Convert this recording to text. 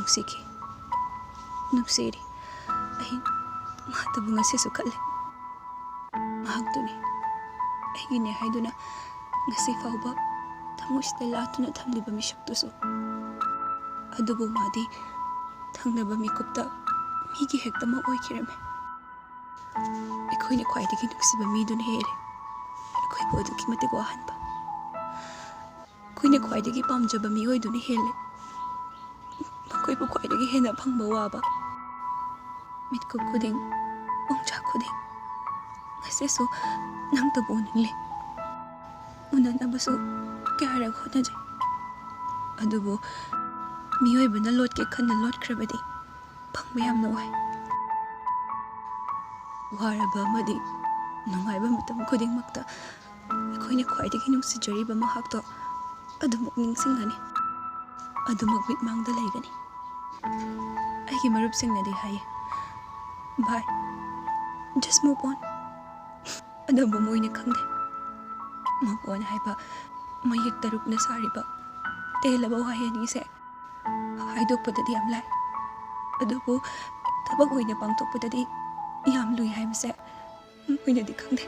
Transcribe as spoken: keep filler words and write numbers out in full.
ꯅꯨꯡꯁꯤꯈꯤ, ꯅꯨꯡꯁꯤꯔꯤ꯫ ꯑꯩ ꯃꯥꯇꯕꯨ ꯉꯁꯤꯁꯨ ꯈꯜꯂꯤ꯫ ꯃꯍꯥꯛꯇꯨꯅꯤ ꯑꯩꯒꯤꯅꯦ ꯍꯥꯏꯗꯨꯅ ꯉꯁꯤ ꯐꯥꯎꯕ ꯊꯃꯣꯏꯁꯤꯗ ꯂꯥꯠꯇꯨꯅ ꯊꯝꯂꯤꯕ ꯃꯤꯁꯛꯇꯨꯁꯨ꯫ ꯑꯗꯨꯕꯨ ꯃꯥꯗꯤ ꯊꯪꯅꯕ ꯃꯤꯀꯨꯞꯇ ꯃꯤꯒꯤ ꯍꯦꯛꯇꯃꯛ ꯑꯣꯏꯈꯤꯔꯝꯃꯤ꯫ ꯑꯩꯈꯣꯏꯅ ꯈ꯭ꯋꯥꯏꯗꯒꯤ ꯅꯨꯡꯁꯤꯕ ꯃꯤꯗꯨꯅ ꯍꯦꯜꯂꯦ ꯑꯩꯈꯣꯏꯕꯨ ꯑꯗꯨꯛꯀꯤ ꯃꯇꯤꯛ ꯋꯥꯍꯟꯕ꯫ ꯑꯩꯈꯣꯏꯅ ꯈ꯭ꯋꯥꯏꯗꯒꯤ ꯄꯥꯝꯖꯕ ꯃꯤꯑꯣꯏꯗꯨꯅ ꯍꯦꯜꯂꯦ ꯃꯈꯣꯏꯕꯨ ꯈ꯭ꯋꯥꯏꯗꯒꯤ ꯍꯦꯟꯅ ꯐꯪꯕ ꯋꯥꯕ꯫ ꯃꯤꯠꯀꯨꯞ ꯈꯨꯗꯤꯡ, ꯄꯣꯡꯆꯥꯛ ꯈꯨꯗꯤꯡ ꯉꯁꯤꯁꯨ ꯅꯪꯇꯕꯨ ꯎꯅꯤꯡꯂꯦ꯫ ꯎꯅꯅꯕꯁꯨ ꯀꯌꯥꯔꯛ ꯍꯣꯠꯅꯖꯩ, ꯑꯗꯨꯕꯨ ꯃꯤꯑꯣꯏꯕꯅ ꯂꯣꯠꯀꯦ ꯈꯟꯅ ꯂꯣꯠꯈ꯭ꯔꯕꯗꯤ ꯐꯪꯕ ꯌꯥꯝꯅ ꯋꯥꯏ꯫ ꯋꯥꯔꯕ ꯑꯃꯗꯤ ꯅꯨꯡꯉꯥꯏꯕ ꯃꯇꯝ ꯈꯨꯗꯤꯡꯃꯛꯇ ꯑꯩꯈꯣꯏꯅ ꯈ꯭ꯋꯥꯏꯗꯒꯤ ꯅꯨꯡꯁꯤꯖꯔꯤꯕ ꯃꯍꯥꯛꯇꯣ ꯑꯗꯨꯃꯛ ꯅꯤꯡꯁꯤꯡꯒꯅꯤ, ꯑꯗꯨꯃꯛ ꯃꯤꯠꯃꯥꯡꯗ ꯂꯩꯒꯅꯤ꯫ ꯑꯩꯒꯤ ꯃꯔꯨꯞꯁꯤꯡꯅꯗꯤ ꯍꯥꯏꯌꯦ, "ꯚꯥꯏ, just move on." ꯑꯗꯨꯕꯨ ꯃꯣꯏꯅ ꯈꯪꯗꯦ, move on ꯍꯥꯏꯕ ꯃꯌꯦꯛ ꯇꯔꯨꯛꯅ ꯁꯥꯔꯤꯕ ꯇꯦꯜꯂꯕ ꯋꯥꯍꯩ ꯑꯅꯤꯁꯦ ꯍꯥꯏꯗꯣꯛꯄꯗꯗꯤ ꯌꯥꯝ ꯂꯥꯏ, ꯑꯗꯨꯕꯨ ꯊꯕꯛ ꯑꯣꯏꯅ ꯄꯥꯡꯊꯣꯛꯄꯗꯗꯤ ꯌꯥꯝ ꯂꯨꯏ ꯍꯥꯏꯕꯁꯦ ꯃꯣꯏꯅꯗꯤ ꯈꯪꯗꯦ꯫